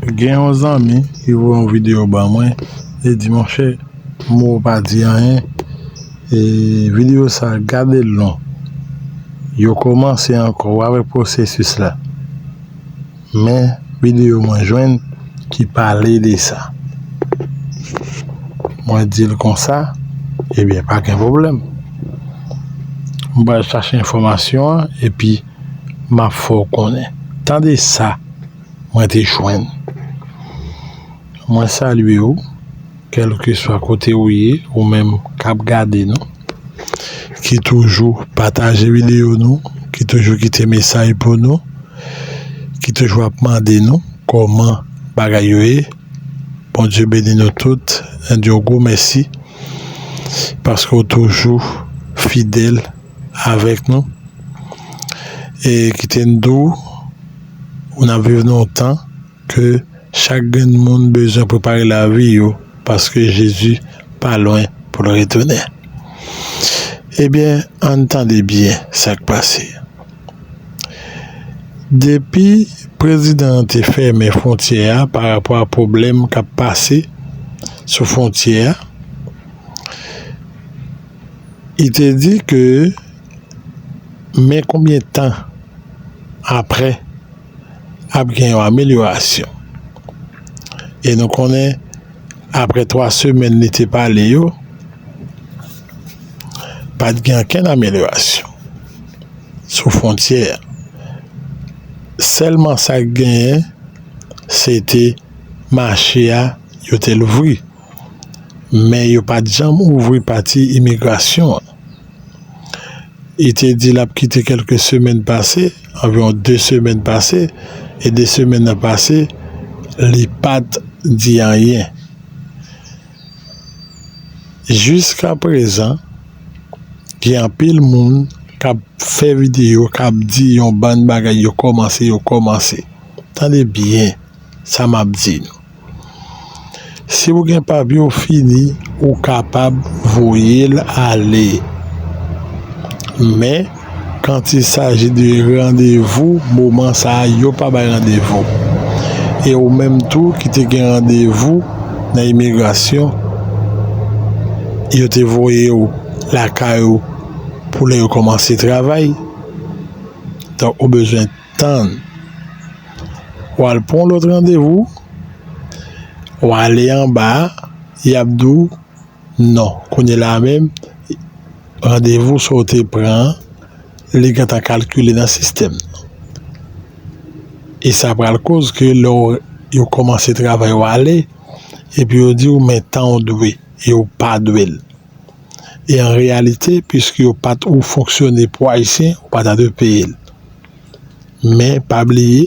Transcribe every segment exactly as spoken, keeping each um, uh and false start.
Gen yon zanmi ki voye yon videyo ban mwen, li di, monchè, mo pa di anyen. E videyo sa, gade l non. Yo kòmanse ankò, w a wè pwosesis la. Men videyo mwen jwenn ki pale de sa. Mwen di l konsa, ebyen, pa gen pwoblèm. M pral chache enfòmasyon an, epi m ap fè w konnen. Tande sa mwen te jwenn. Mwen salye w, kèlkeswa kote ou ye, ou menm k ap gade nou, ki toujou pataje videyo nou, ki toujou kite mesaj pou nou, ki toujou ap mande nou kòman bagay yo ye. Bondye beni nou tout, n di yon gwo mèsi, paske w toujou fidèl avèk nou. E kite n di w, n ap viv nan yon tan ke chak grenn moun bezwen prepare lavi yo, paske Jezi pa lwen pou l retounen. Ebyen, ann tande byen sa k pase. Depi prezidan an te fèmen fwontyè a pa rapò a pwoblèm k ap pase sou fwontyè a, li te di ke men konbyen tan apre ap gen yon amelyorasyon. E nou konnen, apre twa semèn li te pale yo, pa t gen okenn amelyorasyon sou fwontyè a. Sèlman sa k genyen, se te mache a yo te louvri. Men yo pa t janm ouvri pati imigrasyon an. Li te di l ap kite kèlke semèn pase, anviwon de semèn pase, e de semèn nan pase, li pa t di anyen. Jiskaprezan, gen anpil moun k ap fè videyo, k ap di yon bann bagay, yo kòmanse, yo kòmanse. Tande byen sa m ap di nou. Si w gen papye w fini, ou kapab voye l ale. Men, quand il s'agit de randevou, moman sa a, yo pa bay randevou. E ou menm tou ki te gen randevou nan imigrasyon, yo te voye w lakay ou pou lè yo kòmanse travay. Donk, ou bezwen tann. W al pran yon lòt randevou, w ale anba a, y ap di w, non, kounye la a menm, randevou sa w te pran an, li gentan kalkile nan sistèm nan. E sa pral koz ke lè w, yo kòmanse travay, w ale, epi yo di w, men tan w dwe, e w pa dwe l. E an reyalite, piske yo pa t ou fonksyone pou Ayisyen, ou pa ta dwe peye l. Men, pa bliye,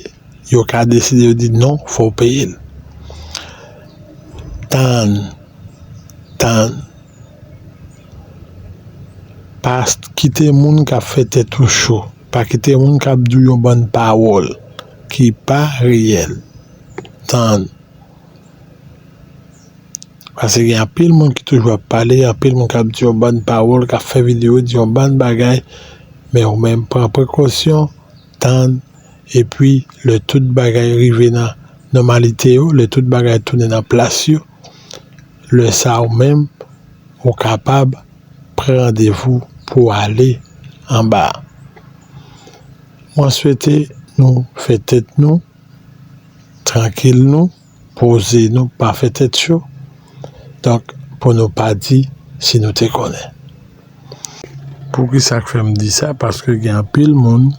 yo ka deside yo di non, fò w peye l. Tann, tann. Pa kite moun k ap fè tèt ou cho. Pa kite moun k ap di w yon bann pawòl ki pa reyèl. Tann. Paske gen anpil moun ki toujou ap pale, anpil moun k ap di yon bann pawòl, k ap fè videyo, di yon bann bagay, men ou menm pran prekosyon, tann, epi lè tout bagay rive nan nòmalite yo, lè tout bagay tounen nan plas yo, lè sa a ou menm, ou kapab pran randevou pou w ale anba a. Mwen swete nou fè tèt nou trankil nou, poze nou, pa fè tèt cho. Donk, pou nou pa di si nou te konnen. Poukisa k fè m di sa? Paske gen anpil moun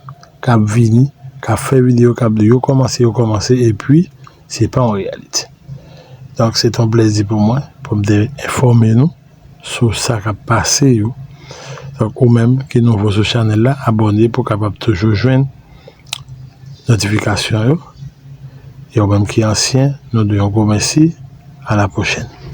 k ap vini, k ap fè videyo, k ap di yo kòmanse, yo kòmanse, epi se pa yon reyalite. Donk, se t yon plèzi pou mwen, pou m te enfòme nou sou sa k ap pase yo. Donk, ou menm ki nouvo sou chanèl la, abòne pou w kapab toujou jwenn notifikasyon yo. E ou menm ki ansyen, nou di yon gwo mèsi. A la pwochèn.